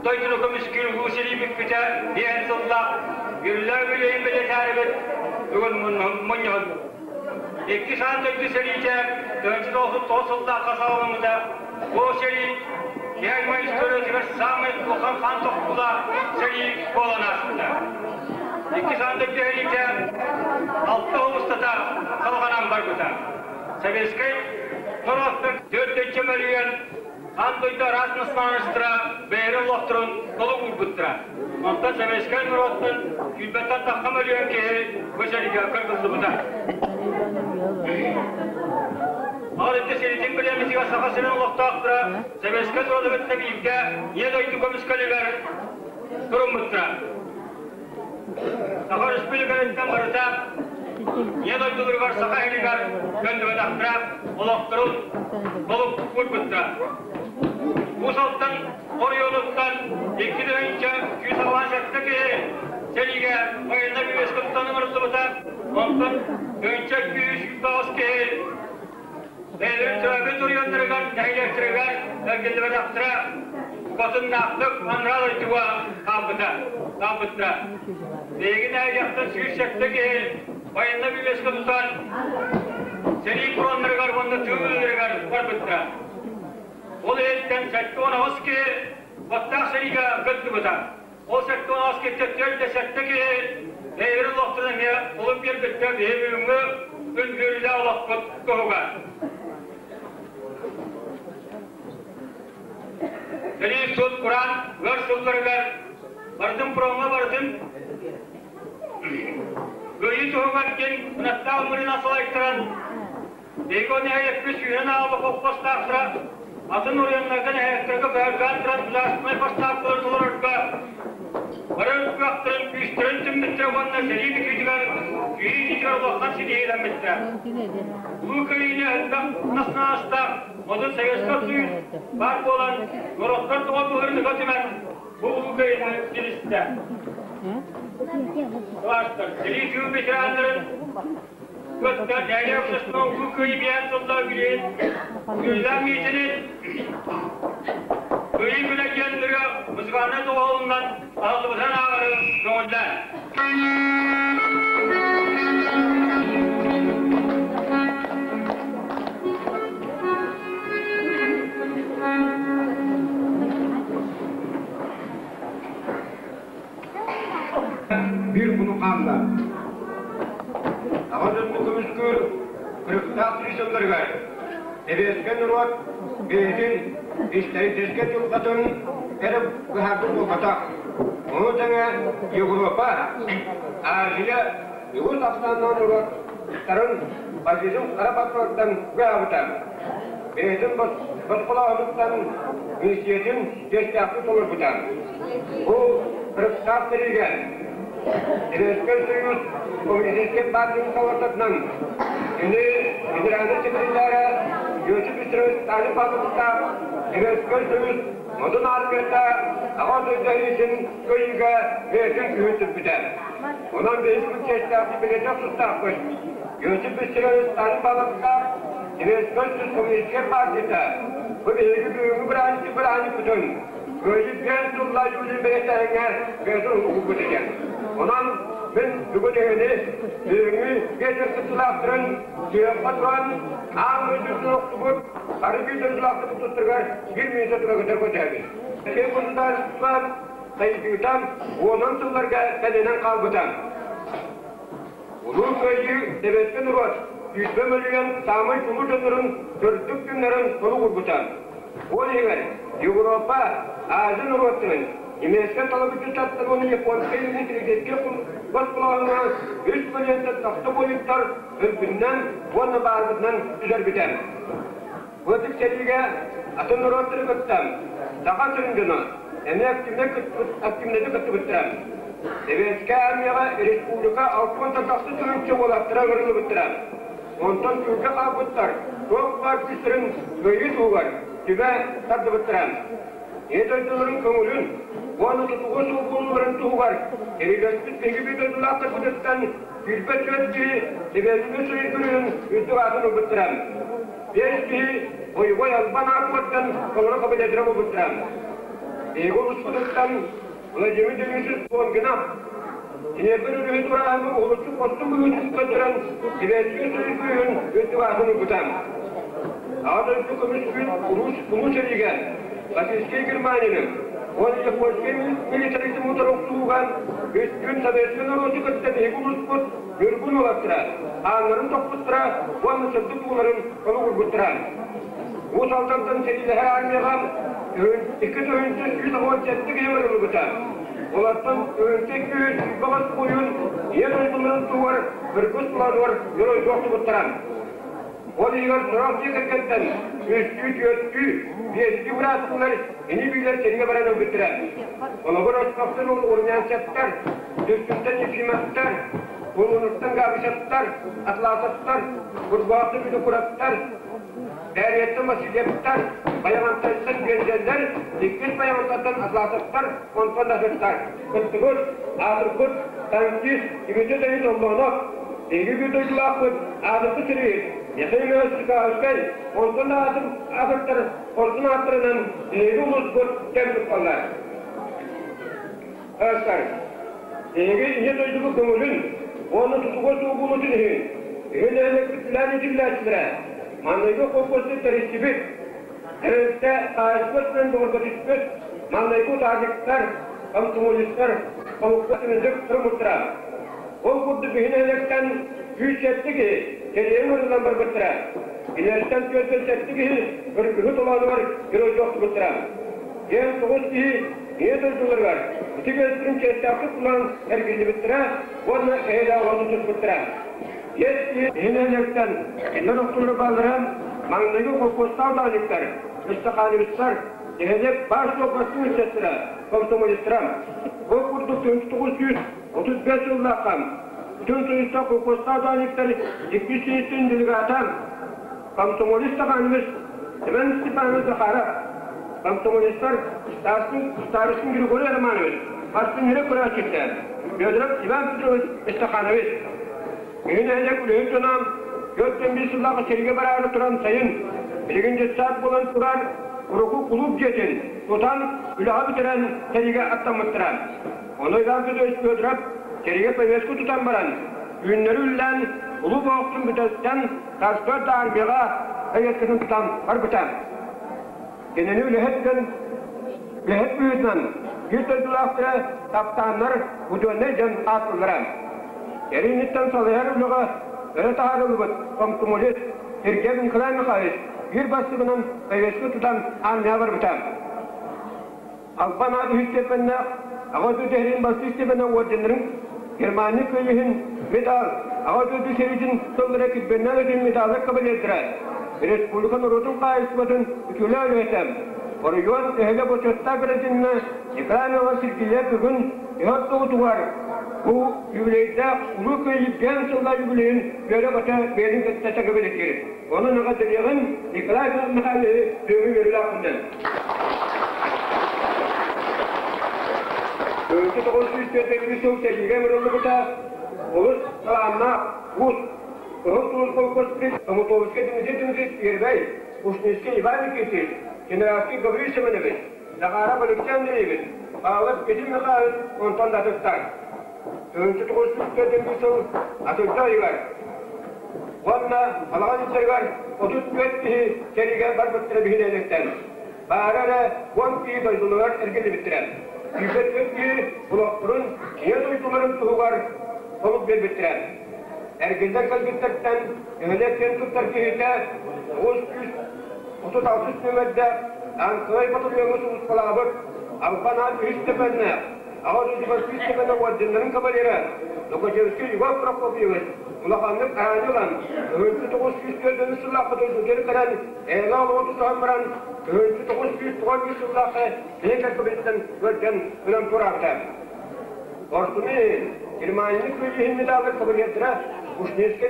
Дойдуну көмүскүүр улуу сэрии бүппүтэ диэн сыллаах үрлээх үбүлүөйүн бэлиэтээрибит бүгүн мунньуһун. Иккис аан дойду сэриитэ 1999 сыллаахха саҕаламмыта. Бу сэрии киэҥ историятыгар саамай улахан хаан тохтуулаах сэрии буолан ааспыта. Иккис аан дойду сэриитэ алта сыл устата салҕанан барбыта. Советскай норуоттар төрт мөлүйүөн аан дойду араас национальностара бэйэлэрин олохторун толук уурбуттара. Онтон советскай норуоттан сүүрбэттэн тахха мөлүйүөн киһи бу сэриигэ кыргыллыбыта. Ол ити сэриитин бириэмэтигэр Саха сирин олохтоохторо советскай норуоту кытта бииргэ Ийэ дойду көмүскэлигэр туруммуттара. Саха Республикатыттан барыта Ийэ дойдуларыгар Саха сиригэр көннүбэтэхтэрэ, олохторун толук уурбуттара. Уус Алдан оройуонуттан 2187 киһи сэриигэ военнай повесткаттан ыҥырыллыбыта, онтон 1228 киһи бэйэлэрин төрөөбүт оройуоннарыгар, нэһилиэктэригэр эргиллибэтэхтэрэ. Батыннаахтык анараа дойдуга хаалбыта, хаалбыттара. Биһиги нэһилиэктэн 107 киһи байыаннай бэбиэскэ тутан сэрии фроннарыгар уонна тыыл үлэлэригэр барбыттара. Ол иһиттэн 78 киһи уоттаах сэриигэ кыттыбыта. Ол 78 киһиттэн 47 киһи бэйэлэрин олохторун эмиэ олук биэрбиттэр биһи бүгүҥҥү күн үөрүүлээх олохпут туһугар. Сэрии сут кураан ыар сылларыгар барытын фроҥҥа барытын Кыайыы туһугар диэн кынаттаах ыҥырыынан салайтаран биһиги нэһилиэкпит сүүһүнэн аҕалла холкуостаахтара атын оройуоннарга нэһилиэктэргэ көһөргөөн туран государственнай поставкалары толорорго бары кыахтарын күүстэрин түммүттэрэ уонна сэрии бүтүүтүгэр күүһү ититигэр улахан ситиһиилэммиттэрэ. Улуу Кыайыыны элбэх националистаах Модун Советскай Союз баар буолан, норуоттар доҕордоһуурун ыга түмэн, бу Улуу Кыайыыны ситистэ. Кылаастар, сэрии тыыл ветераннарын кытта нэһилиэк общество Улуу Кыайыы биэс сыллаах үбүлүөйүн үөрүүлээх миитинин Кыайыы күнэ диэн ырыа музыкальнай доҕуһуолунан аһыллыбытын ааҕары көҥүллээн. Биир куну хаалла. Аҕа дойду көмүскүүр кырыктаах сылларыгар Сэбиэскэй норуот бэйэтин историческай дьылҕатын эрэ быһаарбыт буолбатах. Ону тэҥэ Европа, Азия үгүс ахсааннаах норуоттарын фашизм хара батталыттан быһаабыта. Бэйэтин босхолооһунуттан миссиятын чиэстээхтик толорбута. Бу кырыктаах сэриигэ Советскай Союз Коммунистическай партиятын салалтатынан кини федеральнай секретара Иосиф Виссарионович Сталин баһылыктаах Советскай Союз модун армията Аҕа дойду иһин кыайыыга бэйэтин күүһүн түмпүтэ. Онон биһиги бу чиэстээхтик бэлиэтиэх тустаахпыт. Иосиф Виссарионович Сталин баһылыктаах Советскай Союз Коммунистическай партията бу биһиги бүгүҥҥү бырааһынньыкпытын Кыайыы диэн тылла Юлия бэлиэтээһиҥҥэ бэйэтин угуппут экен. Онон мин бүгүн эһини бүгүҥҥү биэдэр кыттыылаахтарын сүһүөххэ туран аан дойдутун охтубут бары биир дойдулаахтарбыт тустарыгар биир мүнүүтэ тура көтөр көтөөбүт. Киэҥ государство сайдыыта уонун сылларга тэнинэн хаалбыта. Улуу Кыайыы сэбиэскэй норуот 100 мөлүйүөн саамай чулуу дьоннорун төрдүк күннэрин толук уурбута. Ол иһигэр Европа, Азия норуоттарын немецкэй талабыттыттан уонна японскай милитаристическай босхолооһуҥҥа 3 мөлүйүөнтэн тахса буойуттар өлбүтүнэн уонна баарбытынан түһэрбитэ. Бу ытык сэриигэ атын норуоттары кытта Саха сирин дьоно эмиэ активнайдык кыттыбыттара. Сэбиэскэй армияҕа республика 60 тахса тыһыынча уолаттара ыҥырыллыбыттара. Онтон тыылга хаалбыттар туох баар күүстэрин кыайыы туһугар түбэ тардыбыттара. Ийэ дойдуларын көҥүлүн уонна тутугу суолбуулларын туһугар сэриилэспит биһиги дойдулаахтарбытыттан 24 киһи Сэбиэскэй Союз күнүн үрдүк аатын ылбыттара. Биэс киһи бойобуой албан аатыттан толору кабинетыра буолбуттара. Биһиги улууспутуттан Владимир Денисович Лонгинов Днепр өрүһү туорааһыҥҥа уһулуччу хорсун быһыытын көрдөрөн Сэбиэскэй Союз күүһүн үрдүк аатын ылбыта. Аҕа дойду көмүс күн улуу сэриигэ фашистскай Германияны уонна японскай милитаризм утары охсуһууга бүттүүн советскай норуоту кытта биһиги улууспут Ньургун уолаттара ааннарын тохпуттара уонна сырдык ууларын толугурбуттара. Уус Алдантан сэриилэһэр армияҕа 2197 киһи ылыллыбыта. Олортон 2220 буойун Ийэ дойдуларын туһугар кыргыз планугар геройдуу охтубуттара. Ол иһигэр сорох дьиэ кэргэнтэн үстүү, түөртүү, биэстии бырааттыылар ини-биилэр сэриигэ баран өлбүттэрэ. Холобур, Ростовтан Урнянцевтар, Дүпсүнтэн Ефимовтар, Улунуттан Габышевтар, Атласовтар, Курбаахтан Винокуровтар, Бээрийэттэн Васильевтар, Байаҕантайтан Гензеллэр, иккис Байаҕантаттан Атласовтар, онтон да атыттар. Кыттыбыт, аатырбыт танкист Дмитрий Давид Оллонов, биһиги биир дойдулаахпыт, аатырбыт сиригит. Михаил Михайлович онтон атын атыттар хорсун ааттарынан биһиги улууспут кэм тутталлар. Астар. Эһиги Ийэ дойдубут көҥүлүн уонна тутуга суох буолуутун иһин үһүн нэһилиэкпит итиллээччилэрэ маҥнайгы холкуостар тэрийсибит, тэрилтэ хаһаайыстыбатынан бөҕөргөтүспүт маҥнайгы утаадьыктар, комсомолецтар хомукка түмүллүк туруммуттара. Ол курдук үһүн нэһилиэктэн 107 киһи кэриэһин ырыллан барбыттара. Кинилэртэн 47 киһи кыргыһы толоонугар геройдуу охтубуттара. Диэн тоҕус киһи Ийэ дойдуларыгар ити үөстэрин чиэстээхтик тулаан эргиллибиттэрэ уонна эйэлээх олоҕу тутуспуттара. Биэс киһи иһин нэһилиэктэн кинилэр охтулары бааллара маҥнайгы холкуостаах даҕанньыктар, ыстахааныбыттар, нэһилиэк баар-суох бастыҥ ыччаттара, комсомолецтара. Ол курдук 1935 сыллаахха Бүтүн Союзтаах холкуостаах даҕанньыктар иккис съезтин делегата комсомолец Стаханович Иван Степанович Захаров, комсомолецтар Старостин Григорий Романович, Бастыҥ көрөөччүтэ Федоров Иван Петрович Стаханович. Үһүн нэһилиэк үлэһит дьоно 45 сыллаах сэргэ бараары туран сайын билигин детсад буолан турар урукку кулууп дьиэтин тутан үлэҕэ бүтэрэн сэриигэ аттаммыттара. Ону Иван Петрович Федоров сэриигэ повестка тутан баран түүннэри үллээн улуу боохтун бүтэрсэн сарсыарда армияҕа повесткатын тутан барбыта. Кинини үлэһит дьон үлэһит быһыытынан биир дойдулаахтара таптааннар буденнай дьон ааттыыллара. Кэриниттэн салайар үлэҕэ өрө таһаарыллыбыт комсомолец Сергей Николай Михайлович биир бастыгынан повестка тутан армияҕа барбыта. Албан аат үһүс степеннээх, Аҕа дойду сэриин бастакы степенэ орденнарын, Германия кыайыытын медаль, Аҕа дойду сэриитин сыллара килбиэннээх өтүн медаллар кавалердара, республика норуотун хаһаайыстыбатын үтүөлээх үлэһитэ, оройуон эһэгэ бочуоттаах гражданина Николай Иванович Сергеев бүгүн төһө ортоҕутугар бу юбилейдаах Улуу Кыайыы биэс сыллаах юбилейын үөрэ-көтө бэйэтин кытта тэҥэ Онон эҕэрдэлиэҕин Николай Михайловиһы бүгүҥҥү үөрүүлээх күнүнэн. 1941 сыл сэриигэ ыҥырыллыбыта олус талааннаах, уус, Кыһыл Сулус холкуоспит Хомутовскай Дмитрий Дмитриевич Первэй, Ушницкий Иван Никитич, Кемеровский Гаврил Семенович, Захаров Алексей Андреевич, Павлов Петр Михайлович онтон да атыттар. 1941 сыл атырдьах ыйыгар уонна балаҕан ыйдарыгар 34 киһи сэриигэ барбыттара биһирэниттэн баара эрэ 10 киһи дойдуларыгар эргиллибиттэрэ. 104 киһи олохторун ийэ дойдуларын туһугар толук биэрбиттэрэ. Эргиллэн кэлбиттэртэн нэһилиэк киэн туттар киһитэ 936 нүөмэрдээх танковай батальоҥҥа сулууспалаабыт Албан аат үһүс степеннээх Аҕа дойду күүс тэбэнэ орденнарын кавалера Лукачевский Егор Прокопьевич улаханнык араанньы ылан, 1904 сыллаахха дойдутугар кэлэн, эйэлээх олоҕу тутуһан баран, 1991 сыллаахха кини кэргэбиттэн көрсөн ылан тураабыта. Орсуну Германияны кыайыы медаллар кавалердара Ушницкий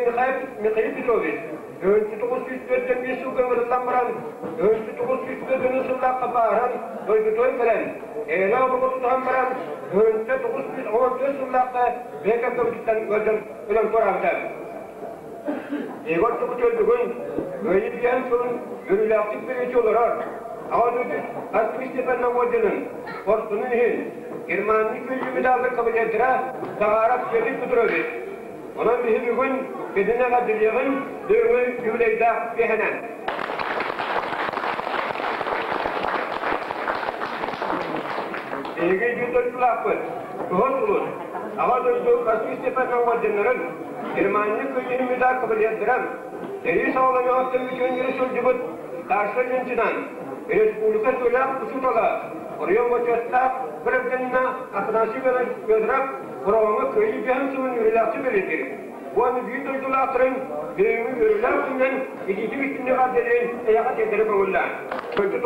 Михаил Петрович 1945 сылга ыҥырыллан баран, 1944 сыллаахха бааһыран дойдутугар кэлэн, эйэлээх олоҕу тутуһан баран, 1914 сыллаахха бэйэ кэргэбититтэн ыалдьан өлөн туораабыта. Егор Тукучой бүгүн Кыайыы биэһин сылын үөрүүлээхтик бэлиэтии олорор. Аҕа дойду Бастакы Степанна орденын, хорсунун иһин Германия кыайыы медаллар кавалердара Захаров Петр Петрович, Онон биһи бүгүн кинини эҕэрдэлиэҕин бүгүҥҥү юбилейдаах киэһэнэн. Биһиги биир дойдулаахпыт, Туһан улус, Аҕа дойду Бастакы Степанна орденнарын, Германия кыайыы медаль кавалердарын, сэрии саҕаланыаҕыттан бүтүөн сылдьыбыт старшай лейтенант, республика үтүөлээх учуутала, оройуон бочуоттаах гражданина Афанасий Иванович Федоров Бороҕоҥҥо Кыайыы биэһин сылын үөрүүлээхтик бэлиэтиир. Уонна биир дойдулаахтарын бүгүҥҥү үөрүүлээх күнүнэн итиитик истиҥник эҕэрдэлиэн эйэҕэ тиэрдэрэ көҥүллээх. Дойду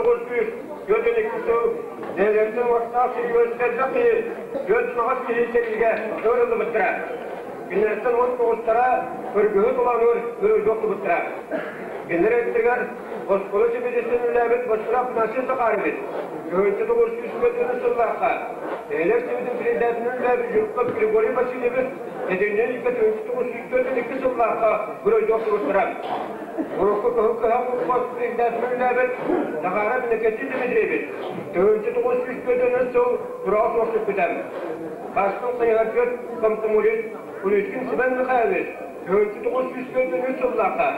942 сыл нэһилиэктэн уоттаах сэрии элбэх киһи, 408 киһи сэриигэ ыҥырыллыбыттара. Кинилэртэн 19-тара кыргыһы туланыыр өрөйгө охтубуттара. Кинилэр эттигэр оскуола сэбиэдиссэйин үлэлээбит Вячеслав Афанасьев Захарович, 1993 сыллаахха Нэһилиэк сэбиэтин председателинэн үлэлээбит Жирков Григорий Васильевич Эдэринэн 1994 сыллаахха буруйдуох туруттара. Урукку Кыһыл Кыһа колхоз председателинэн үлэлээбит Захаров Иннокентий Дмитриевич 1994 сыл тураҕа суох сүппүтэ. Бастыҥ хайыһардьыт комсомолец Куличкин Семен Михайлович 1993 сыллаахха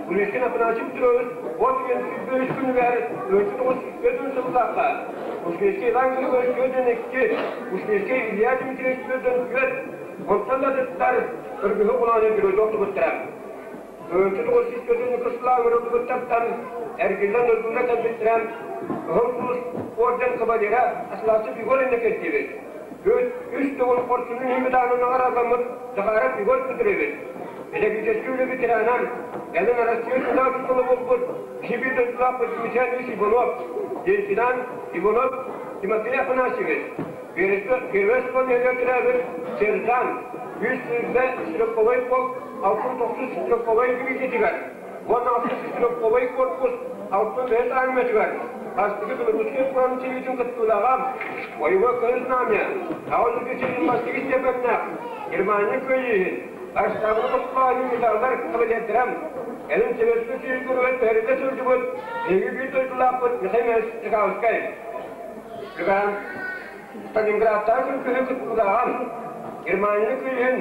Куличкин Афанасий Петрович от үйэн 103 күнүгэр 1994 сыллаахха Ушницкий Иван Григорьевич 42, Ушницкий Илья Дмитриевич 44, онтон да атыттар кыргыһы улааны геройдук охтубуттара. 1994 сыллаах ырыллыбыттартан эргиллэн дойдуга кэлбиттэрэ Кыһыл Сулус орден кавалера Асласов Егор Иннокентьевич, үс төгүл хорсунун иһин медалын наҕараадаламмыт Захаров Егор Петрович, педагогическай үлэ ветерана, кэлин Россия тутаах учуутала буолбут Сибирь дойдулаах Дмитрий Иванов, лейтенант Иванов Тимофей Афанасьевич, Первый исполнение төрөөбүт сержант, 100 стрелковай полк 69 стрелковай дивизиятыгар, 16 стрелковай корпус 65 армиятыгар бастакы Белорусскай фронт сэриитин кыттыылааҕа, боевой кыһыл знамя, аҕыс сирин бастакы степеннээх Германия кыайыыһын, Арстаабыны Москваҕа медаллар кавалердара, кэлин Советскай Союз геройа түһэриллэ сылдьыбыт биһиги биир дойдулаахпыт Михаил Михайлович Чекаловскай. Иван Сталинградтааҕы кыргыһыы кыттыылааҕа, Германияны күүһүн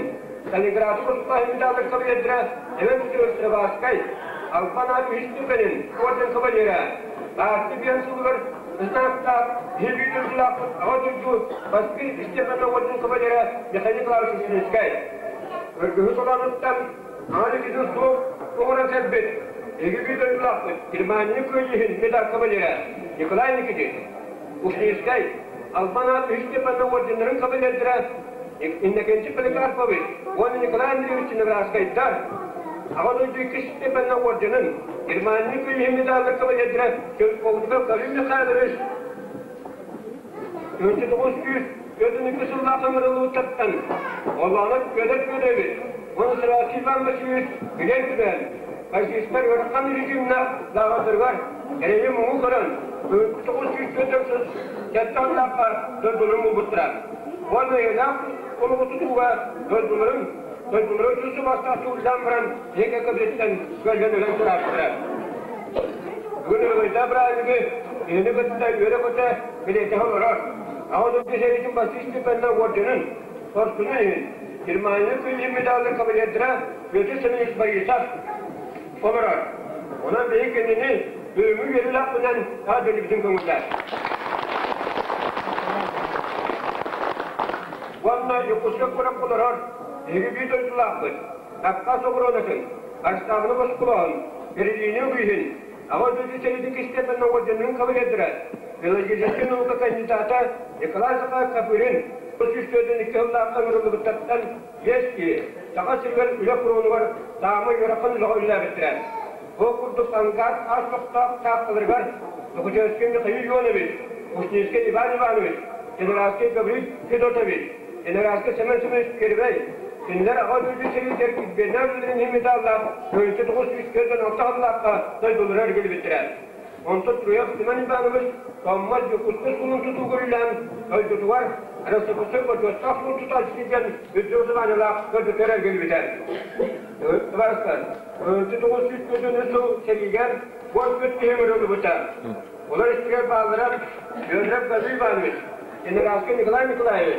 Сталинграды босхолооһун медаллар кавалердара Иван Петрович Стребаскай, Албан аат үһүс степенин орден кавалера, Баартый биэн сылыгар знактаах биһиги дойдулаахпыт Аҕа дойду бастакы степеннэ орден кавалера Михаил Николаевич Ушницкай. Кыргыһыы толоонуттан аҥар илиитин суох оҥорон кэлбит биһиги дойдулаахпыт Германияны кыайыыһын медаль кавалера Николай Никитин, Ушницкай, Албан аат үһүс степеннэ орденнарын кавалердара Иннокентий Поликарпович уонна Николай Андреевич Чиноградскайдар, Аҕа дойду иккис степеннэ орденын Германияны кыайыыһын медаллар кавалердара Полковник Калин Михайлович 1992 сыллаах ыҥырыллыбыттартан Олоонот Петр Федорович уонна Савватий Иван Васильевич билэн түбэһэн, фашистар ыарахан режимнээх лааҕырдарыгар эрэйи муҥу көрөн, 1947 сыллаахха дойдуларын булбуттара. Уонна эйэлээх олоҕу тутууга дойдуларын дойдуларын тус субастаах сууллаан баран эһиги кэбириттэн көллөн өлөн тураахтара. Бүгүн Өрөгөйдөөх бырааһынньыгы киһини кытта үөрэ-көтө билиэтэһэ олорор. Аҕа дойду сэриитин бастыҥ степеннэ орденын, хорсунун иһин Германия күннүн медалын кавалердара Петр Семенович Борисов олорор. Онон биһиги кинини бүгүҥҥү үөрүүлээхпинэн эҕэрдэлиибитин көҥүллээр. Уонна Якутскай куоракка олорор биһиги биир дойдулаахпыт, Кавказ оборонатын, Арстаабыны босхолооһун, Берлини үгүһүн, Аҕа дойду сэриитин кистиэппэннэ орденын кавалердара, филологическай наука кандидата Николай Захаров Копырин 342 сыллаахха ыҥырыллыбыттартан биэс киһи Саха сиригэр үлэ фронугар саамай ыарахан үлэҕэ үлэлээбиттэрэ. Ол курдук Сангаар аас тохтоох шахталарыгар Токучевский Михаил Ионович, Ушницкий Иван Иванович, Кенеравский Гаврил Федотович, Кенеравский Семен Семенович Первэй, кинилэр аҕа дойду сэриитигэр килбиэннээх үлэлэрин иһин медаллаах 1996 сыллаахха дойдулара эргиллибиттэрэ. Онтон Труев Семен Иванович Томмот Дьокуускай суолун тутууга үлэлээн дойдутугар Рособусой бочуоттаах суол тутааччы диэн үрдүк званиелаах дойдутугар эргиллибитэ. Табаарыстар, 1993 сыл сэриигэр 14 киһи өлөрүлүбүтэ. Олор истигэр бааллара Федоров Гаврил Иванович, Генералский Николай Николаевич,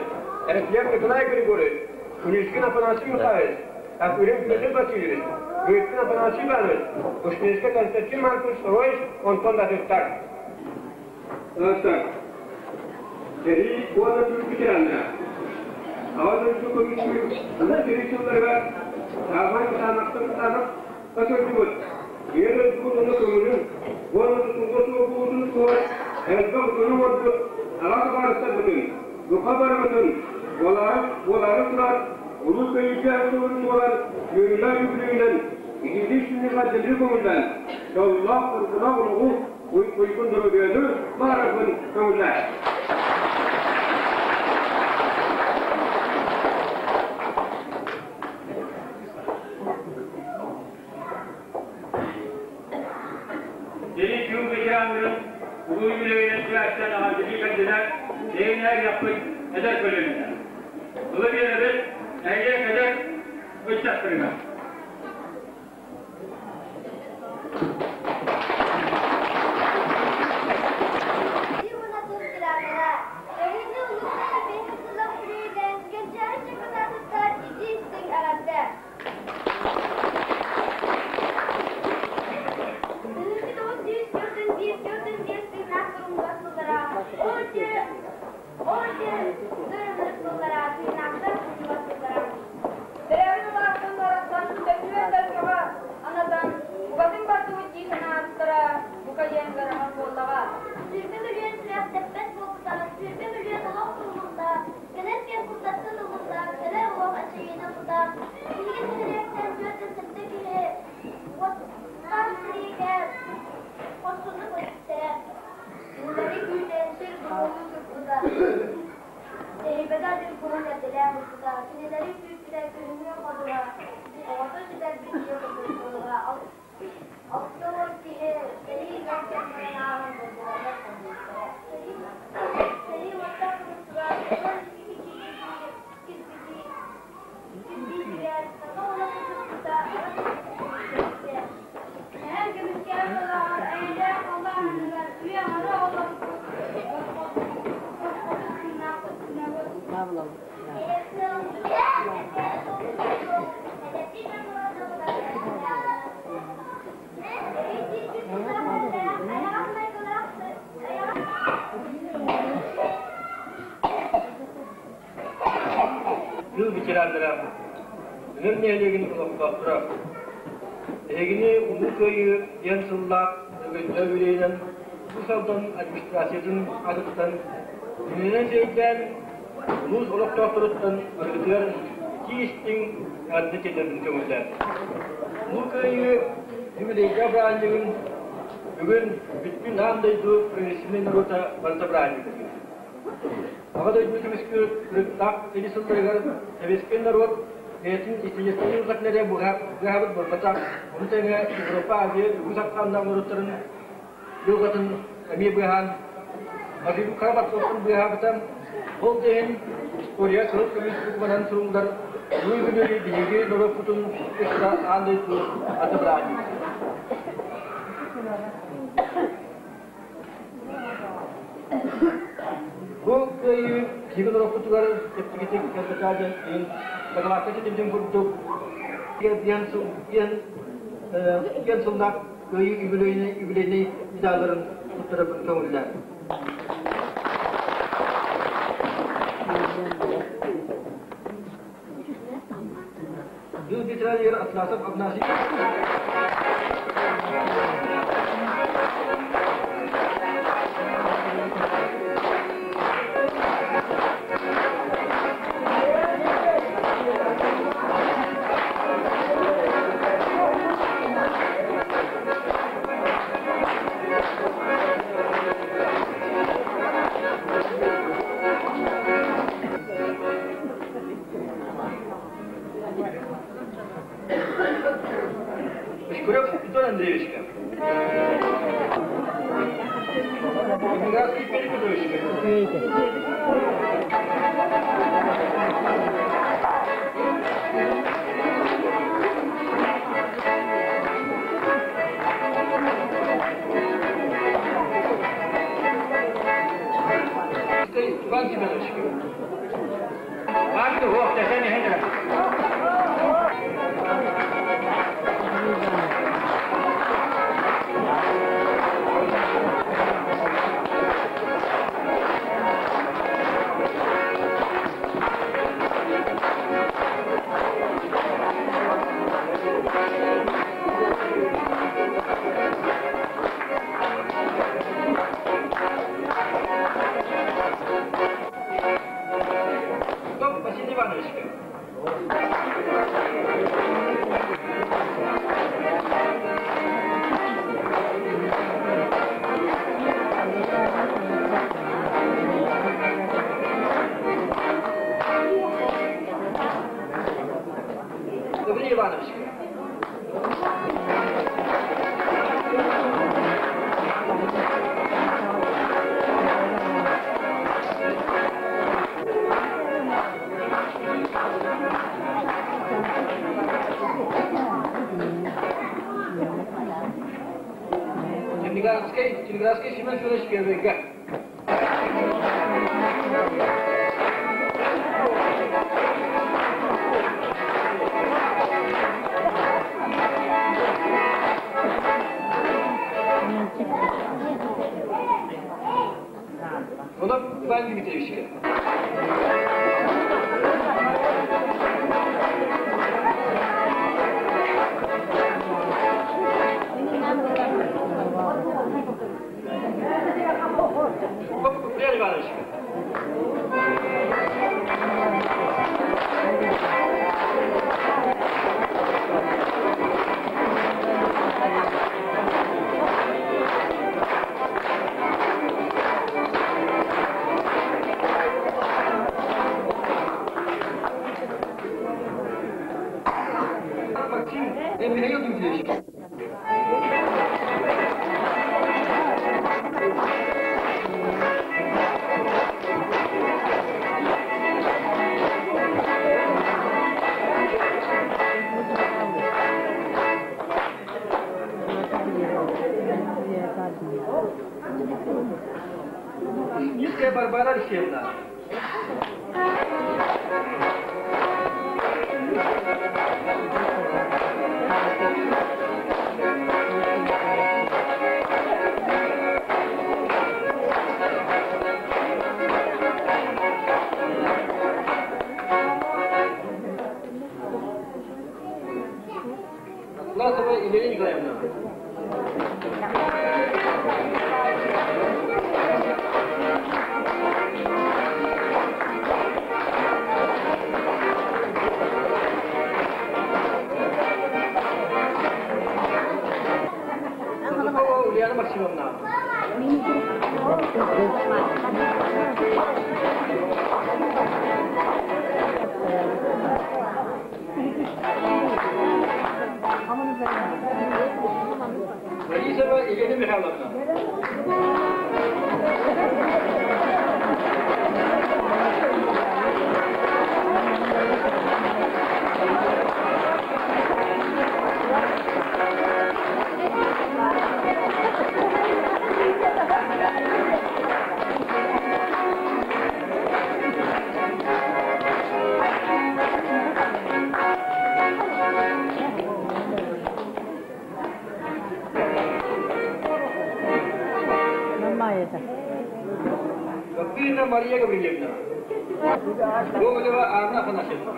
Эрфлев Николай Григорьевич, Куличкин Афанасий Михайлович, Акулин Петр Васильевич, Гыткин Афанасий Иванович, Ушницкий Константин Маркович Сороевич, онтон да атыттар. Ылсар. Сэрии уонна тыыл ветераннара. Аҕа дойду көмүскүүр улуу сэрии сылларыгар саамай кытаанахтык кытаанах сылдьыбыт, Ийэ дойдубут уонна көҥүлүн уонна тутулуга суох буолуутун туһугар элбэх дьону оҥорбут аҕа табаарыстарбытын, бука барыбытын буолаары, буолаары турар Улуу Кыайыы сылын туолар үөрүүлээх үбүлүөйүнэн итиитик сүнньүҕэ көҥүллээн, дьоллоох, соргулаах олоҕу уйгун доруобуйаны баҕарарбын көҥүллээ. сибээстээн эҕэрдэлии кэллилэр, биһиги яппыт эдэр көлүөнэтэ. Тылы биэрэбит нэһилиэк эдэр ыччаттарыгар. Төрөөбүт улааттан барахсан төҥнүөн дойдуга анатан букатын бардыбыт дии санаабыттара бука диэн ыарахан буоллаҕа. 20 мөлүйүөн сүрэхтэппэт буолбута, 20 мөлүйүөн олох туллубута, кэлэр кэм курдаттан ылбыта, кэлэр олох эчэйиини ылбыта. Биһиги нэһилиэктэн 47 киһи уоттаах сэриигэ хорсуннук өлбүттэрэ. Кинилэри күүтэн сир буруолуу турбута. Тэһийбэтэх дьыл эрдэлээн ылбыта, кинилэри күүппүтэ күһүҥҥү ходуһа, оҕото сүтэрбит ийэ курдук буолара. 60 киһи сэрии ыар кэмнэрин ааһан дойдуларыгар төннүбүттэрэ. Сэрии уоттаах туруксугар 12 кирбитии кирбиитигэр саха уола кутурбута ара Эһэм көмүскээн талааҕар эйэлээх халлаан анныгар үйэ аҥара олорбут босхотун тыыннаахпыт гынабыт. Тыыл ветераннара, Өнөр нэһилиэгин олохтоохторо, эһигини Улуу Кыайыы диэн сыллаах өрөгөйдөөх үбүлүөйүнэн Уус Алдан администрациятын аатыттан кининэн сирэйдээн улуус олохтоохторуттан барыгытыгар итии-истиҥ эҕэрдэ тиэрдэрбин көҥүллээн. Улуу Кыайыы юбилейдаах бырааһынньыгын бүгүн бүттүүн аан дойду прогрессивнай норуота барыта бырааһынньыктыыр. Аҕа дойду көмүскүүр кырыктаах сэрии сылларыгар сэбиэскэй норуот бэйэтин историческай уратын эрэ быһаабыт буолбатах, ону тэҥэ Европа, Азия үгүс ахсааннаах норуоттарын дьылҕатын эмиэ быыһаан, Базилий хара батталтан быыһаабыта. Ол да иһин история кыһыл көмүс букванан суруллар Улуу үбүлүөйү биһиги норуоппутун кытта аан дойду аты бырааһынньыга. Бу кыайыы биһиги норуоппутугар чэпчэкитик кэлбэтэ диэн иһин дакылаакка ситимтин курдук диэн диэн диэн сыллаах кыайыы үбүлүөйнэй медалларын туттарарбын көҥүллээн. Дыл ветеран Атласов Афанасий Шкурев Антон Андреевичка. Ленинградский Петр Петровичка. Иван Семеновичка. Барды хуох тэсэн иһэн Василий Иванович. Гаврил Иванович. Петроградский Семен Федорович первыйга. Онон Иван Дмитриевичка. Куприян Ивановичка. Максим Михаил Дмитриевич. Низкая Барбара Алексеевна. Атласова Елена Николаевна. Садыкова Ульяна Максимовна. Борисова Елена Михайловна. Гаврилина Мария Гаврилевна. Гоголева Анна Афанасьевна.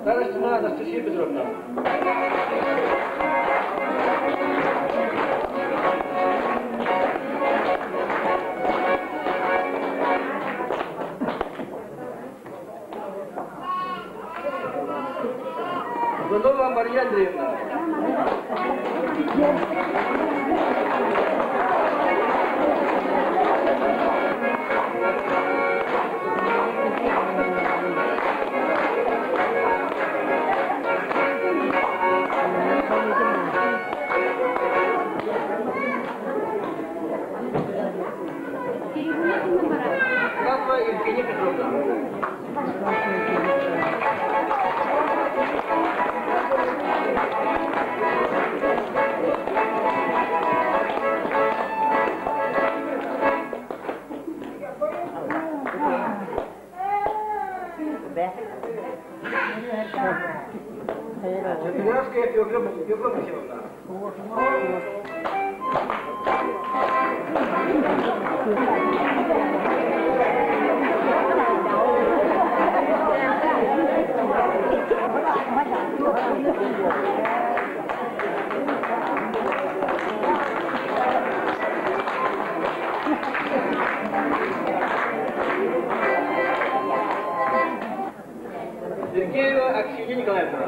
Старостина Анастасия Петровна. Иванова Мария Андреевна. Атласова Евгения Петровна. Петроградская Фёкла Максимовна. Сергеева Аксинья Николаевна.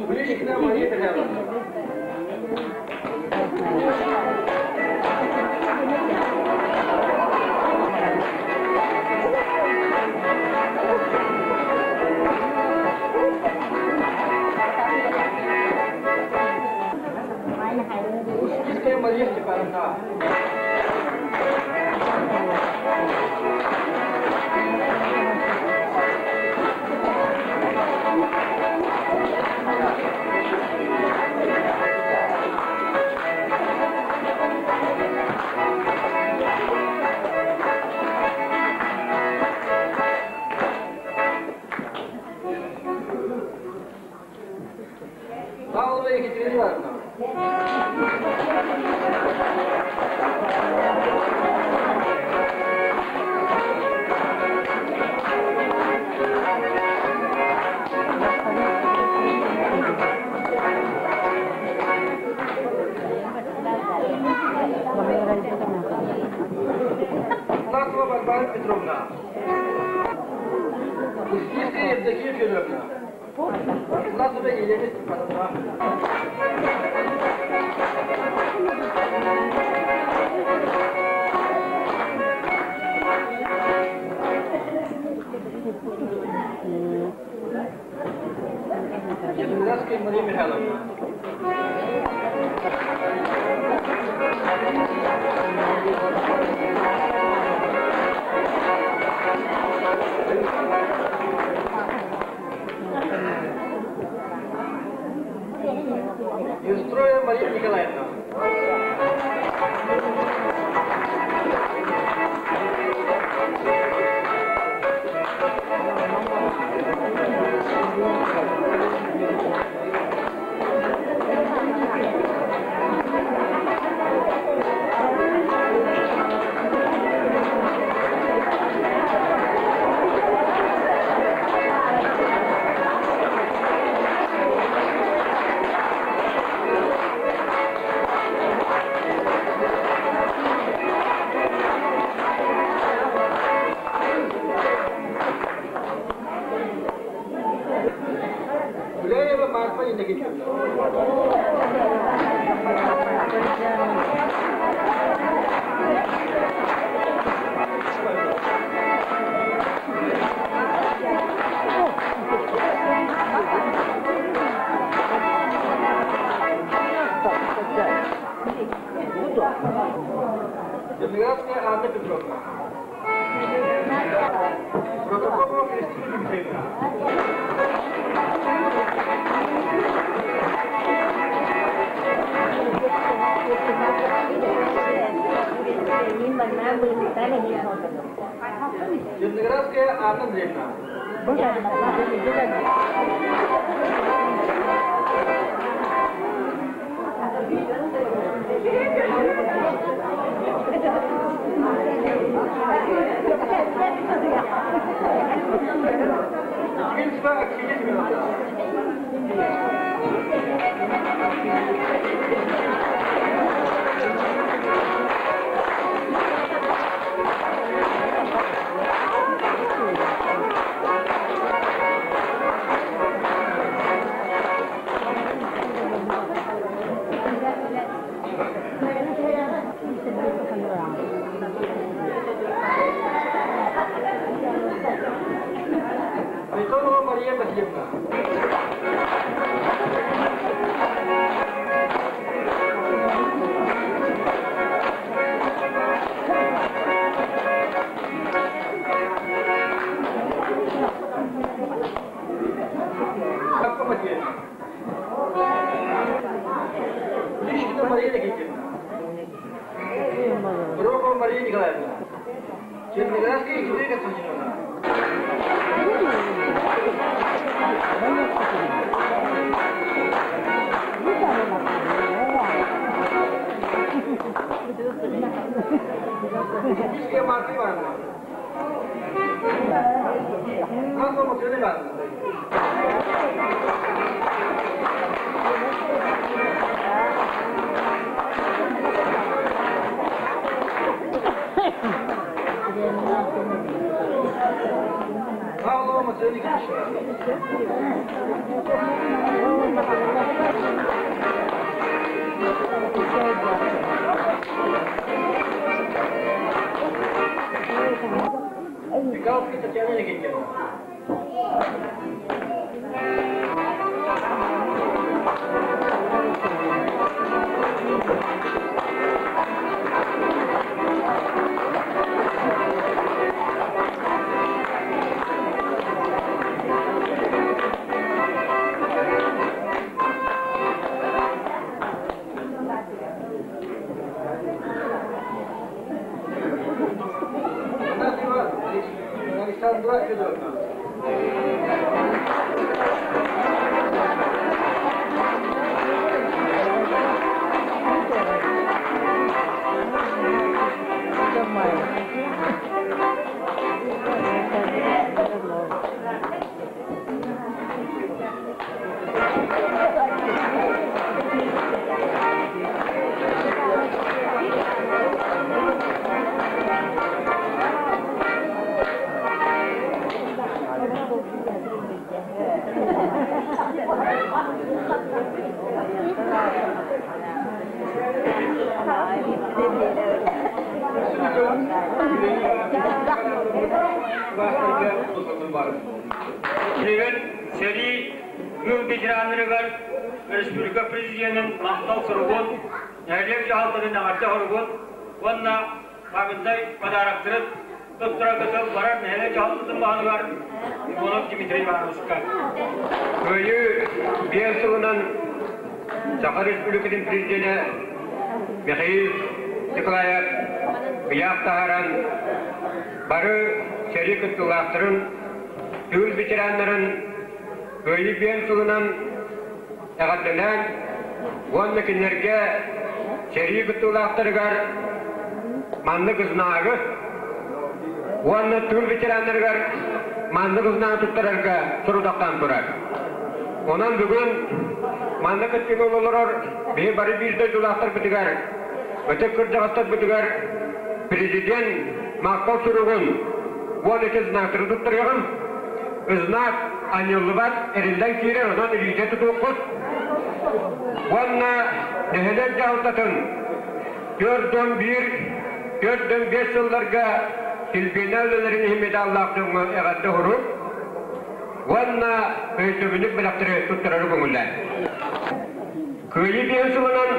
Куличкина Мария Михайловна. Петровна. Устинская Евдокия Федоровна. Атласова Елена Степановна. Ядринская Мария Михайловна. Юстроева Мария Николаевна. Гуляева Марфа Иннокентьевна. Землянская Анна Петровна. Протопопова Кристина Дмитриевна. Зерноградская Анна Андреевна. Литвинская Аксинья Семеновна. Михайлова Мария Васильевна. Капка Матвеевна. Лишкина Мария Никитьевна. Рокова Мария Николаевна. Черноградская Екатерина Константиновна. Литвинская Марфа Ивановна. Маслова Матрена Ивановна. Павлова Матрена Никитична. Михайловская Татьяна Никитьевна. Афанасьева Александра Федоровна. Билигин сэрии тыыл ветераннарыгар республика президенин махтал суругун, нэһилиэк дьаһалтатын эҕэрдэ суругун уонна памятнай подароктарын туттарарга тыл барар нэһилиэк дьаһалтатын баһылыгар Иванов Дмитрий Ивановичка. Кыайыы биэс сылынан Саха Республикатын президенэ Михаил Николаев ыйаах таһааран бары сэрии кыттыылаахтарын, тыыл ветераннарын Кыайыы биэс сылынан эҕэрдэлээн уонна кинилэргэ сэрии кыттыылаахтарыгар маннык знагы уонна тыыл ветераннарыгар маннык знагы туттарарга сорудахтаан турар. Онон бүгүн манна кыттыыны олорор биһи бары биир дойдулаахтарбытыгар, ытык кырдьаҕастарбытыгар президент махтал суругун 12 знактары туттарыаҕым. Знак анньыллыбат, эриллэн киирэр, онон илиитэ тутуоххут. Уонна нэһилиэк дьаһалтатын 41, 45 сылларга килбиэнэ үлэлэрин иһин медаллаах дьоҥҥо эҕэрдэ уһурук уонна өйдөбүнньүк бэлэхтэри туттарары көҥүллээн. Кыайыы биэс сылынан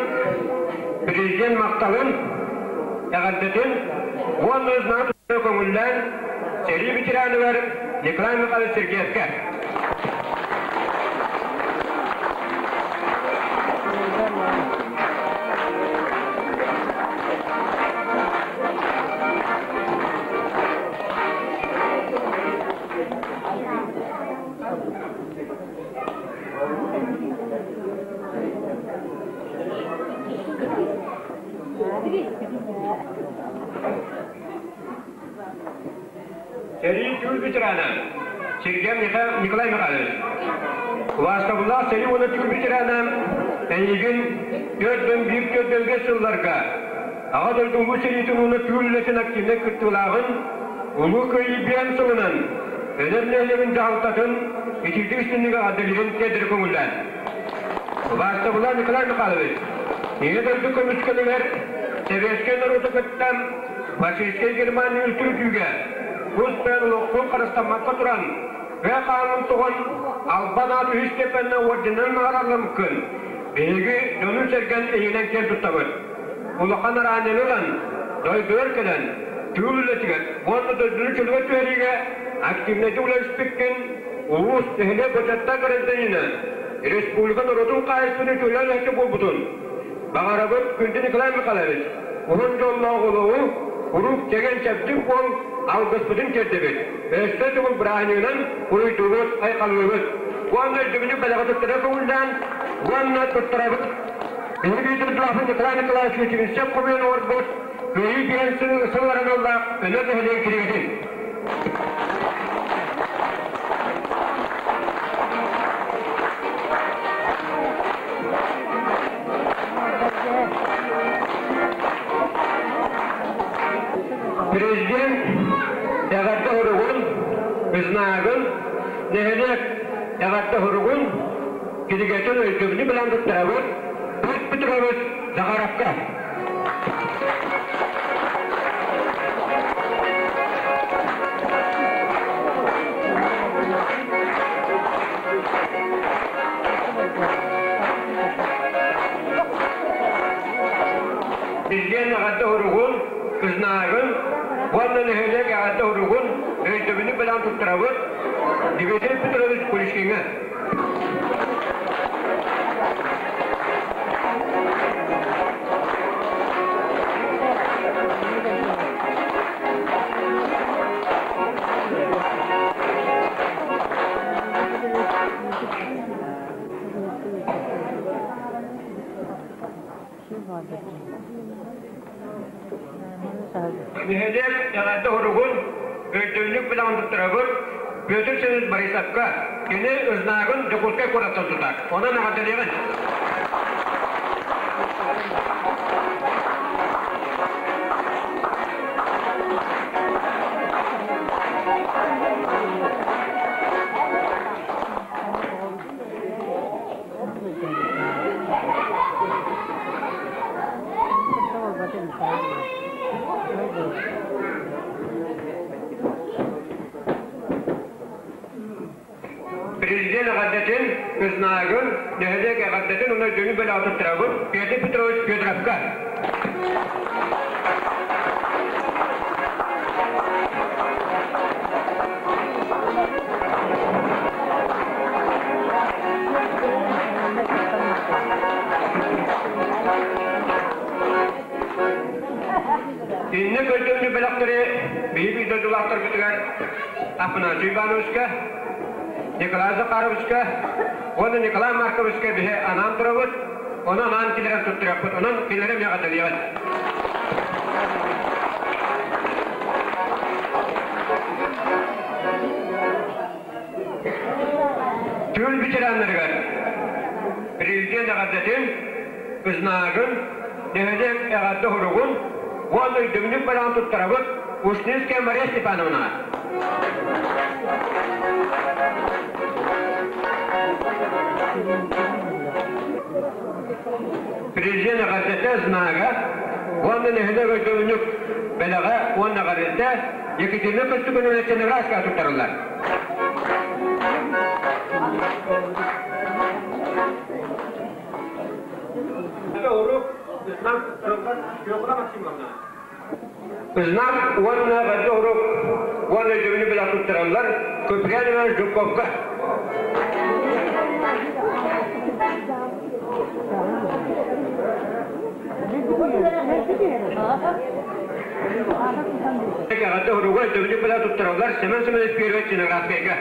президент махталын, эҕэрдэтин уонна знак көҥүллээн сэрии ветераныгар Николай Михайлович Сергеевкэ. Сэрии түүл ветерана Сергей Николай Михайлович. Убаастабыллаах сэрии уонна түүл ветерана эйигин 4-1-4-5 сылларга Аҕа дойду Улуу сэриитин уонна түүл үлэтин активнай кыттыылааҕын Улуу Кыайыы биэм сылынан Өнөр нэһилиэгин дьаһалтатын итиитик истиннигэ эҕэрдэлиирин тиэрдэри көҥүллээн. Убаастабыллаах Николай Михайлович, Ийэ дойду көмүскэлигэр Сэбиэскэй норуоту кытта фашистскай Германия үлтүрүтүүгэ тус бэйэн олоххун харыстаммакка туран, тыа хаанын тоҕон албан аат үһүс степеннэ орденынан наҕараадаламмыккын биһиги дьонун-сэргэн эйигинэн киэн туттабыт. Улахан араанньаны ылан, дойдугар кэлэн, тыыл үлэтигэр уонна дойдуну чөлүгэр түһэриигэ активнайдык үлэлэспиккин улуус, нэһилиэк бочуоттаах гражданина, республика норуотун хаһаайыстыбатын үтүөлээх үлэһитэ буолбутун баҕарабыт. Күндү Николай Михайлович, уһун дьоллоох олоҕу, куруук чэгиэн-чэбдик буол, алгыспытын тиэрдэбит. Өссө төгүл бырааһынньыгынан уруйдуубут, айхаллыыбыт. Уонна өйдөбүнньүк бэлэҕи туттара көҥүллээн уонна туттарабыт. Биһиги дойдулаахпыт Николай Николаевич Литвинцев хомуйан оҥорбут Кыайыы диэн сылларын ыллаах Өнөр нэһилиэгин кинигэтин. Президент эҕэрдэ суругун, знагын, нэһилиэк эҕэрдэ суругун кинигэтин өйдөбүлү билэн туттарабыт. Петр Петрович Захаровка. Билген эҕэрдэ уругун, кызнаагын уонна нэһилиэк эҕэрдэ уругун өйдөбүнү билэн туттарабыт Дмитрий Петрович Куличкиҥҥа. Нэһилиэк эҕэрдэ уругун өйдөбүнньүк бэлэҕин туттарабыт Петр Семенович Борисовка. Кини знагын Дьокуускай куораттан тутар. Онон эҕэрдэлиэҕин. Президент эҕэрдэтин, ызнаагын, нэһилиэк эҕэрдэтин уонна дьону бэлэҕи туттарабыт Петр Петрович Федоровка. Инник өйдөбүнньүк бэлэхтэри биһиги дойдулаахтарбытыгар Афанасий Ивановичка, Николай Захаровичка уонна Николай Марковичка биһи анаан турабыт, ону анаан киллэрэн туттарыахпыт, онон кинилэри эмиэ эҕэрдэлиэҕит. Тыыл ветераннарыгар президент эҕэрдэтин, ызнаагын, нэһилиэк эҕэрдэ уһуругун уонна өйдөбүнньүк бэлэҕин туттарабыт Ушницкая Мария Степановна. Президент эҕэрдэтэ знага уонна нэһилиэк өйдөбүнньүк бэлэҕэ уонна эҕэрдэтэ Екатерина Көстүкүнүнэ Ченеграска туттарыллар. Знак уонна эҕэрдэ урук уонна өйдөбүлү бэлэх туттараллар Купрянова Жуковка. Эҕэрдэ уругу өйдөбүлү бэлэх туттараллар Семен Семенович Первый Чиноградскайга.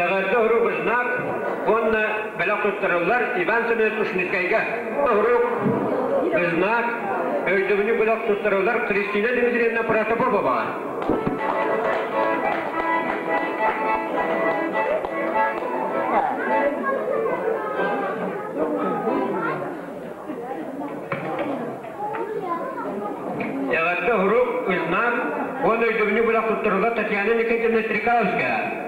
Эҕэрдэ урук знак уонна бэлэх туттарыллар Иван Семенович Ушницкайга. Урук знак өйдөбүнньүк бэлэх туттарыллар Кристина Дмитриевна Протопоповаҕа. Эҕэрдэ урук знак уонна өйдөбүнньүк бэлэх туттарыллар Татьяна Никитина Стрекаловская.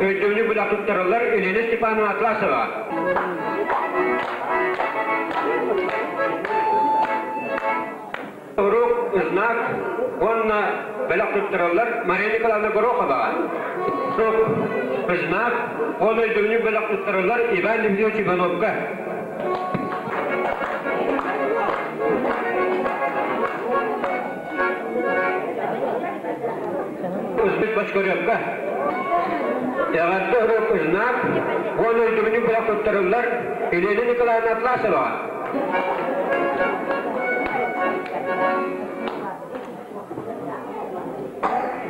Өйдөбүнньүк бэлэх туттарыллар Елена Степановна Атласова. Урук, знак уонна бэлэх туттараллар Мария Николаевна Гороховаҕа. Урук, знак уонна өйдөбүнньүк бэлэх туттараллар Иван Дмитриевич Ивановка. Узбек Бочкаревка. Эҕэрдэ урук, знак уонна өйдөбүнньүк бэлэх туттарыллар Елена Николаевна Атласоваҕа.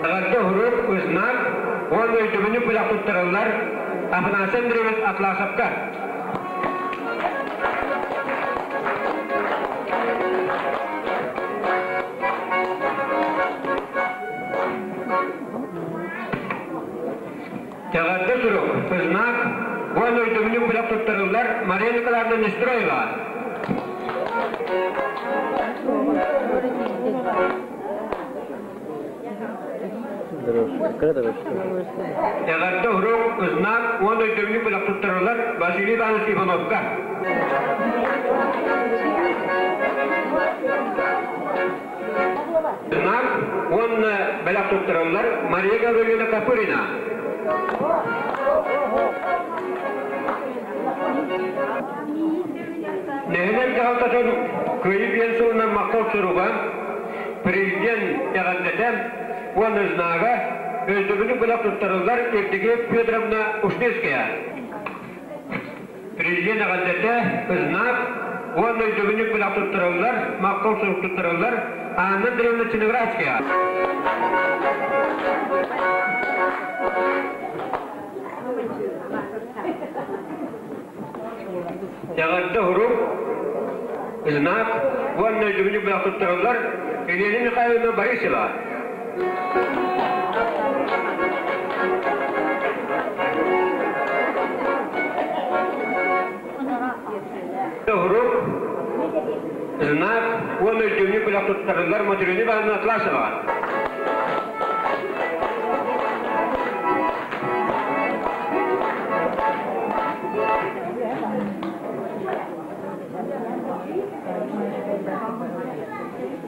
Эҕэрдэ урук, знак уонна өйдөбүнньүк бэлэх туттарыллар Афанасий Андреевич Атласовка. Эҕэрдэ сурук, знак уонна өйдөбүнньүк бэлэх туттарыллар Мария Николаевна Нестроева. Эҕэрдэ урук, знак уонна өйдөбүнньүк бэлэх туттарыллар Василий Иванович Ивановка. Знак уонна бэлэх туттараллар Мария Гаврильевна Копырина. Нэһилиэк дьаһалтатын Кыайыы биэн сылынан махтал суруга, президент эҕэрдэтэ уонна знага өйдөбүнньүк бэлэх туттарыллар Евдокия Федоровна Ушницкая. Президент эҕэрдэтэ, знак уонна өйдөбүнньүк бэлэх туттараллар, махтал сурук туттараллар Анна Андреевна Чиноградская. Эҕэрдэ урук, знак уонна өйдөбүнньүк бэлэх туттараллар Елена Михайловна Борисова. Урук, Знак уонна өйдөбүнньүк бэлэх туттарыллар Матрена Ивановна Атласова.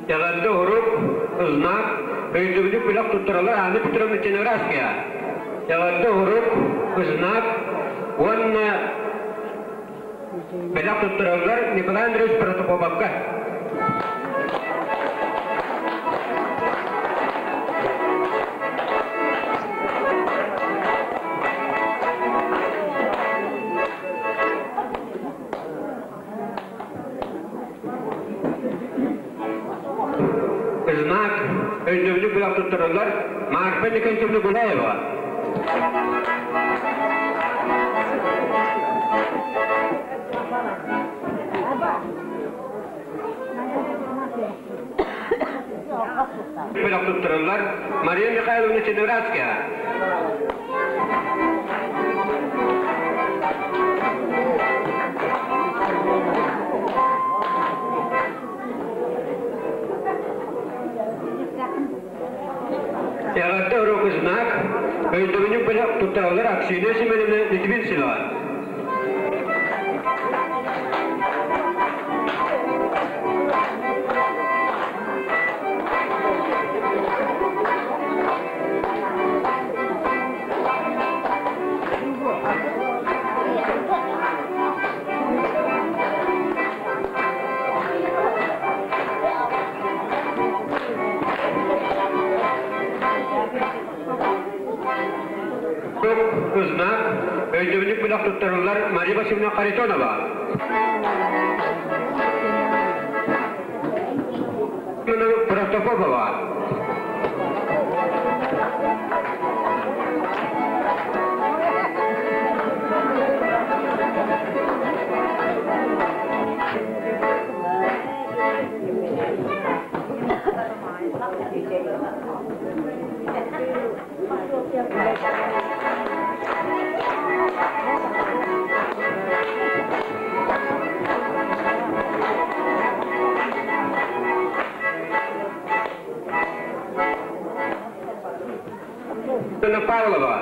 Эҕэрдэ урук, знак, өйдөбүнньүк бэлэх туттараллар Анна Петровна Ченоградская. Эҕэрдэ урук, знак уонна бэлэх туттараллар Николай Андреевич Протопоповка. Знак өйдөбүлү бэлэх туттараллар Марфа Николаевна Гуляева. Бэлэх туттараллар Мария Михайловна Ченоградская. Эҕэрдэ уруок знак өйдөбүнньүк бэлэх туттараллар Аксинья Семеновна Литвинцева. Знак өйдөбүнньүк бэлэх туттарыллар Мария Васильевна Харитонова. Протопопова. Анна Павлова.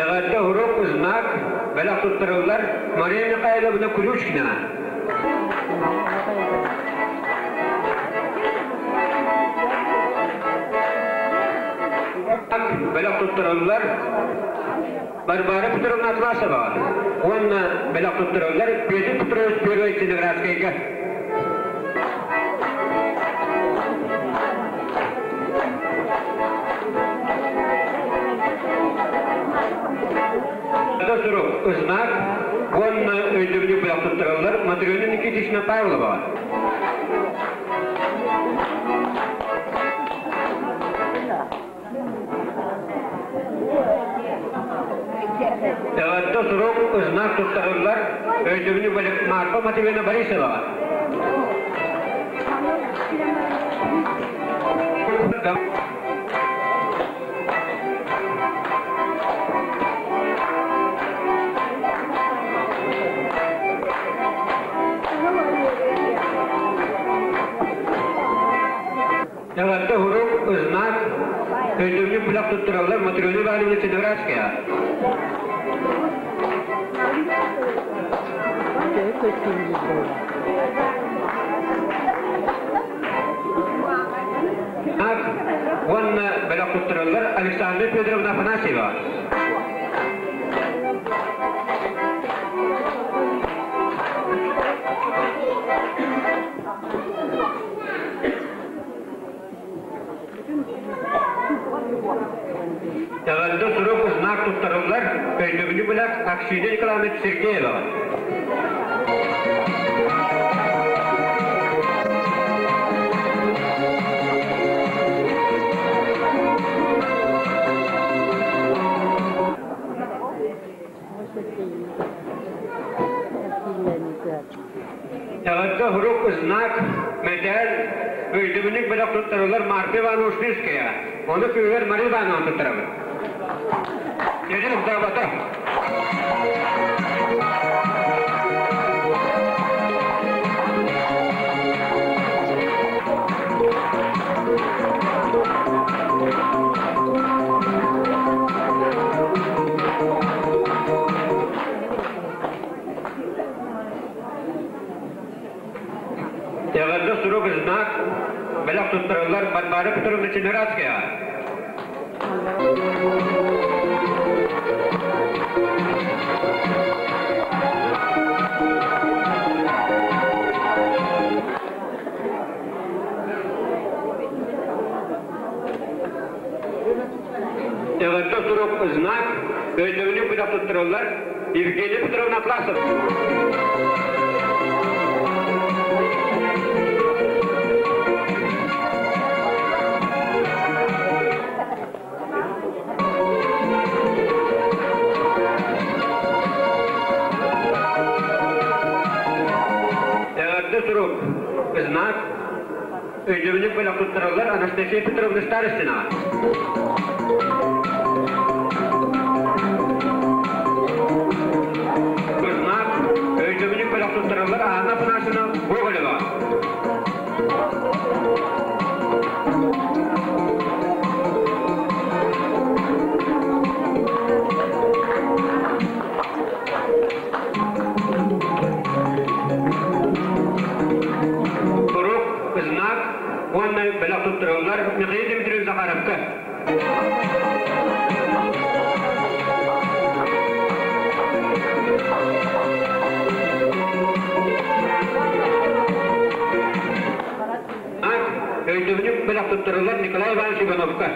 Эҕэрдэ уруок знак бэлэх туттарыллар Мария Михайловна Кулючкина. Бэлэх туттарыллар Варвара Петровна Атласова уонна бэлэх туттарыллар Петр Петрович Первый Ченоградскайга. Сурук, знак уонна өйдөбүнньүк бэлэх туттараллар Матрена Никитична Павлова. Эҕэрдэ сурук, знак туттарыллар өйдөбүнньүк бэлэх Марфа Матвеевна Борисова. Эҕэрдэ урук, знак, өйдөбүнньүк бэлэх туттараллар Матрена Ивановна Ченоградская. Уонна бэлэх туттараллар Александра Федоровна Афанасьева. Эҕэрдэ сурук знак туттарыллар өйдөбүнньүк бэлэх Аксинья Николаевна Сергеева. Эҕэрдэ сурук знак мэтээл. Өйдөбүнньүк бөлөх туттарыллар Марфа Ивановна Ушницкая. Ону кыыһыгар Мария Ивановна туттарабыт. Дьэдьэн уксаабата. Эҕэрдэ сурук знак бэлэх туттарыллар Варвара Петровна Чемерадская. Эҕэрдэ сурук знак өйдөбүнньүк бэлэх туттарыллар Евгения Петровна Атласова. Эҕэрдэ сурук знак өйдөбүнньүк бэлэх туттараллар Анастасия Петровна Старостина. Знак өйдөбүнньүк бэлэх туттараллар Анна Афанасьевна Гоголева. Сурук, знак уонна бэлэх туттараллар Михаил Дмитриевич Захаровка. Өйдөбүнньүк бэлэх туттарыллар Николай Иванович Ивановка.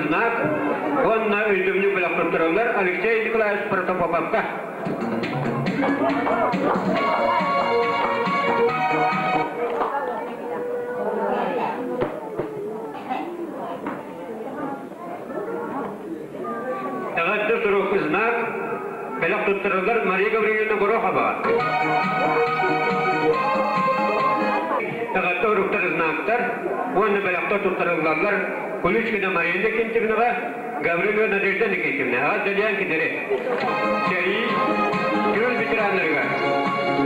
Знак уонна өйдөбүнньүк бэлэх туттарыллар Алексей Николаевич Протопоповка. Эҕэрдэ сурук знак бэлэх туттарыллар Мария Гаврильевна Горохова. Эҕэрдэ уруктар знактар уонна бэлэхтэр туттарыллаллар Куличкина Мария Никитичнага, Гаврилова Надежда Никитична. Аҕа дэлээн кинилэри сэрии күөл ветераннарыгар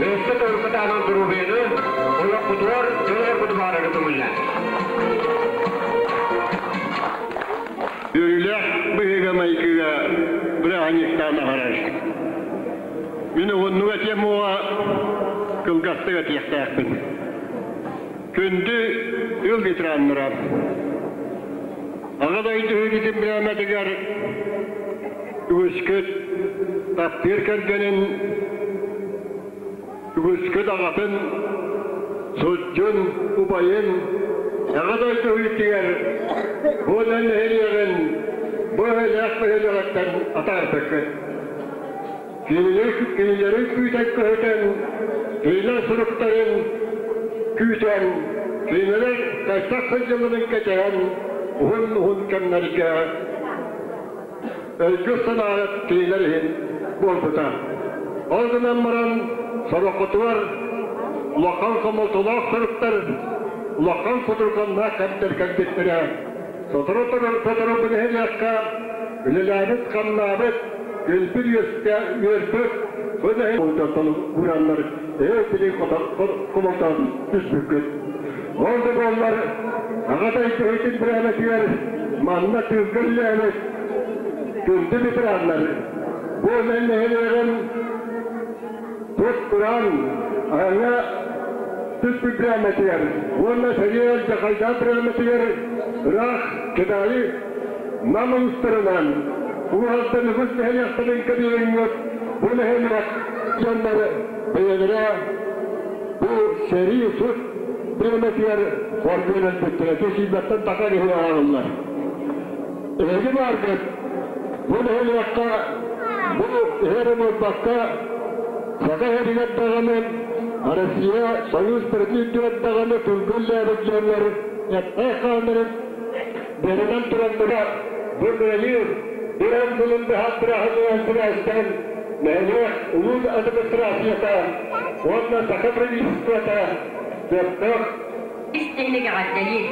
өссө төгүл доруобуйаны олохпутугар дьон куту баарары көҥүллээн. Үөрүүлээх быһыыга-майгыга бырааһынньыктаан аһарар. Мин уһуннук этиэм уоҕа кылгастык этиэхтээхпин. Күндү ил ветераннара, Аҕа дойду үһүгүтүн бирээмэтигэр үгүскүт таптыыр кэргэнин, үгүскүт аҕатын, сурдьун, убайын Аҕа дойду үһүтүгэр бу нэһилиэгин бу өһөлөөх бөһүөлэҕиттэн атаарбыккыт. Кинилэри күүтэн көһүтэн, кинилэр суруктарын күүтэн, кинилэр хайдах сылдьалларын кэтэһэн уһун-уһун кэмнэргэ өйгө санаабыт кинилэр иһин буолбута. Ол гынан баран сороххутугар улахан хомолтолоох суруктар, улахан кутурҕаннаах кэмтэр кэлбиттэрэ. Сотору-сотору бу нэһилиэккэ үлэлээбит-хамнаабыт, күлбүт үөскэ үөрбүт бу нэһилиэк ураннар ээ били хомолтон түспүккүт. Ол да буоллар аҕатай киһитин бирээмэтигэр манна тыылга үлэлээбит күндү ветераннар бу нэһилиэгин Тут туран аһаҥа түспүт бирээмэтигэр уонна сэрии дьахайдаан бирээмэтигэр ыраах Кыдаайы Нам улуустарынан Уһалтан үгүс нэһилиэктэрин кэбиһиҥҥит бу нэһилиэк дьоннор бэйэлэрэ бу сэрии сут бирээмэтигэр хоргуйан өлбүттэрэ сиибэттэн таха киһи ааҕыллар. Эһиги бааргыт бу нэһилиэккэ бу иһэр буолбакка Саха сиригэр даҕаны Россия Союз президент даҕаны тылгыллаабыт дьоннор эттээх хааннарын бэринэн тураннара бу кыайыы биир сылын быһа бырахылыан сибээстээн Нэһилиэк улуус администрацията уонна Саха правительствота көхтөөх Истиҥник эҕэрдэлиир.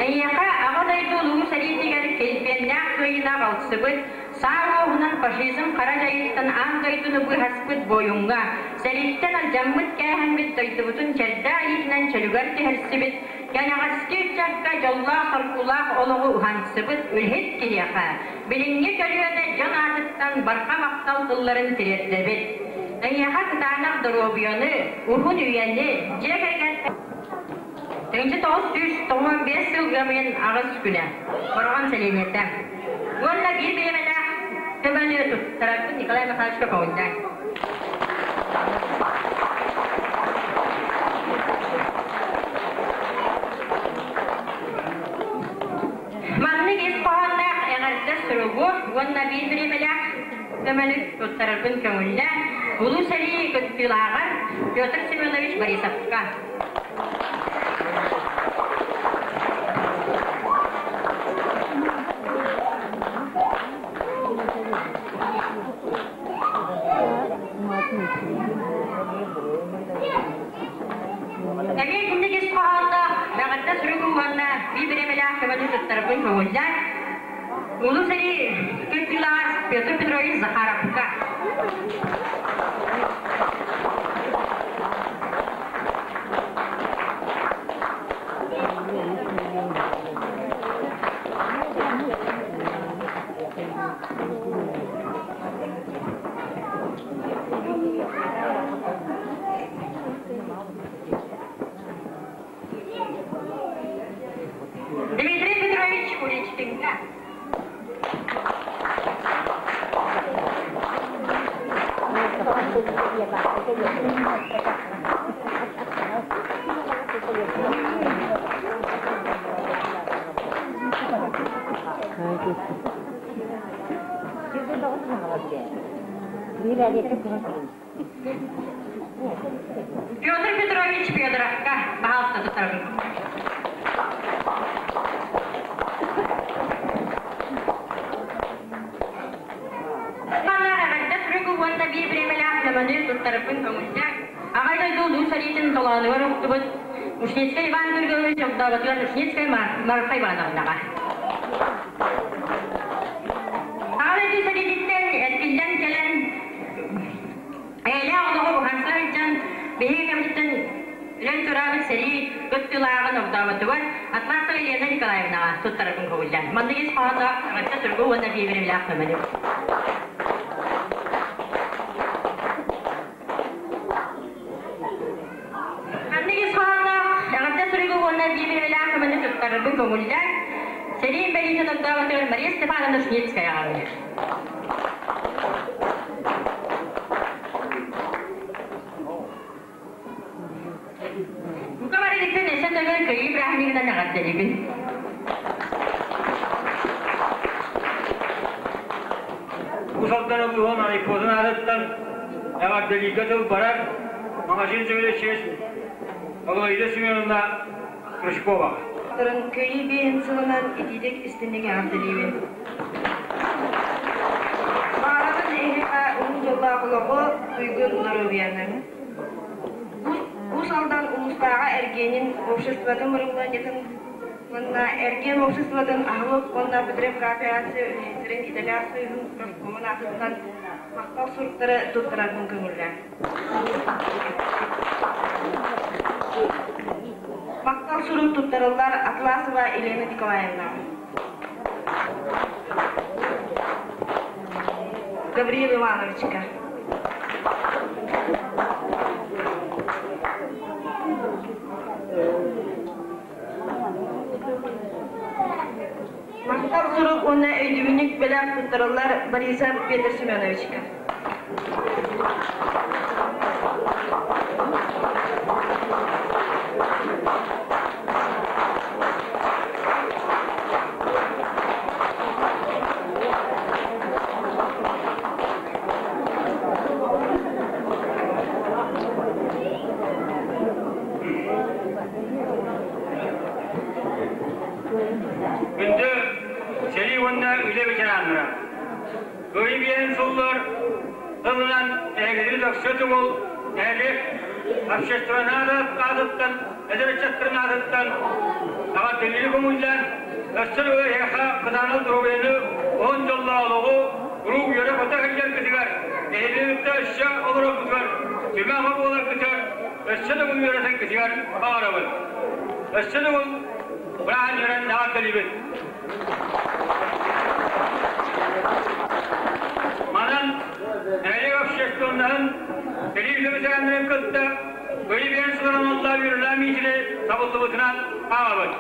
Эйиэхэ Аҕа дойду Улуу сэриитигэр килбиэннээх кыайыылаах алтысыбыт, саа уоһунан фашизм хара дьайыттан аан дойдуну быыһаспыт буойуҥҥа, сэрииттэн алдьаммыт-кээһэммит дойдубутун чэрдээх илиитинэн чөлүгэр түһэрсибит, кэнэҕэски ыччакка дьоллоох-соргулаах олоҕу уһансыбыт үлэһит киһиэхэ, билиҥҥи көлүөнэ дьон аатыттан барҕа махтал тылларын тириэрдэбит. Эйиэхэ кытаанах доруобуйаны, уһун үйэни, дьиэ кэргэн 1995 сыл ыамыйын аҕыс күнэ. Бороҕон сэлиэнньэтэ. Уонна биир бириэмэлээх көмөнү туттарарбын Николай Михайловичка көҥүллээн. Маннык ис хоһоонноох эҕэрдэ суругу уонна биир бириэмэлээх көмөнү туттарарбын көҥүллээн, Улуу сэрии кыттыылааҕар Петр Семенович Борисовка. Эмиэ итинник ис хоһоонноох эҕэрдэ суругу уонна биир бириэмэлээх көмөнү туттарарбын көҥүллээн, Улуу сэрии кыттыылааҕар Петр Петрович Захаровка. Дмитрий Петрович Куличкинга. Петр Петрович Федоровка, пожалуйста, туттарабын. Манна эҕэрдэ суругу уонна биир бириэмэлээх көмөнү туттарарбын көҥүллээн, Аҕа дойду Улуу сэриитин толоонугар уктубут Ушницкай Иван Григорьевич огдооботугар Ушницкай Марфа Ивановнаҕа. Аҕа дойду сэриититтэн эргиллэн кэлэн Эйэлээх олоҕу уһанса сылдьан, биһиги кэмиттэн үлэн тураабыт сэрии кыттыылааҕын огдооботугар Атласова Елена Николаевнаҕа туттарарбын көҥүллээн. Маннык ис хоһоонноох эҕэрдэ суругу уонна биэбиримлээх көмөнү. Маннык ис хоһоонноох эҕэрдэ суругу уонна биэбиримлээх көмөнү туттарарбын көҥүллээн, сэрии инбэлиитин огдооботугар Мария Степановна Шницкаяҕа Бука барыгыттан өссө төгүл Кыайыы бырааһынньыгынан эҕэрдэлиибин. Уус Алдан улууһун Айпотун аатыттан эҕэрдэлииргэ тыл барар Маҥачин Семенович Аглаида Семеновна Стручкова. Кыайыы биэһин сылынан итиитик истинник эҕэрдэлиибин. Баҕарабын эһиэхэ уһун дьоллоох олоҕу, туйгун доруобуйаны. Уус Алдан улуустааҕы эргиэнин обществотын бырабылыанньатын уонна эргиэн обществотын аһылык уонна потребкооперация үлэһиттэрин идэлээх союһун профкомун аатыттан махтал суруктары туттарарбын көҥүллээн. Махтал сурук туттарыллар Атласова Елена Николаевна. Гавриил Ивановичка. Махтал сурук уонна өйдөбүнньүк бэлэх туттарыллар Борисов Петр Семеновичка. Күндү сэрии уонна үлэ ветераннара! Кыайыы биэрэн сыллар. Тылынан эһигини өксө тугул нэһилиэк общественнай аатыттан, эдэр ыччаттарын аатыттан эҕэрдэлири көҥүллээн, өссө да эһиэхэ кытаанах доруобуйаны, уһун дьоллоох олоҕу, куруук үөрэ-көтө сылдьаргытыгар, нэһилиэккэ өссө олороргутугар, сүбэ-ама буоларгытыгар, өссө да үөрэтэргитигэр баҕарабын. Өссө да бырааһынньыгынан эҕэрдэлиибин. Манан нэһилиэк общественноһын сэрии үлэ кытта Кыайыы биэн сылынан оллаа үөрүүлээх миитини табыллыбытынан ааҕабыт.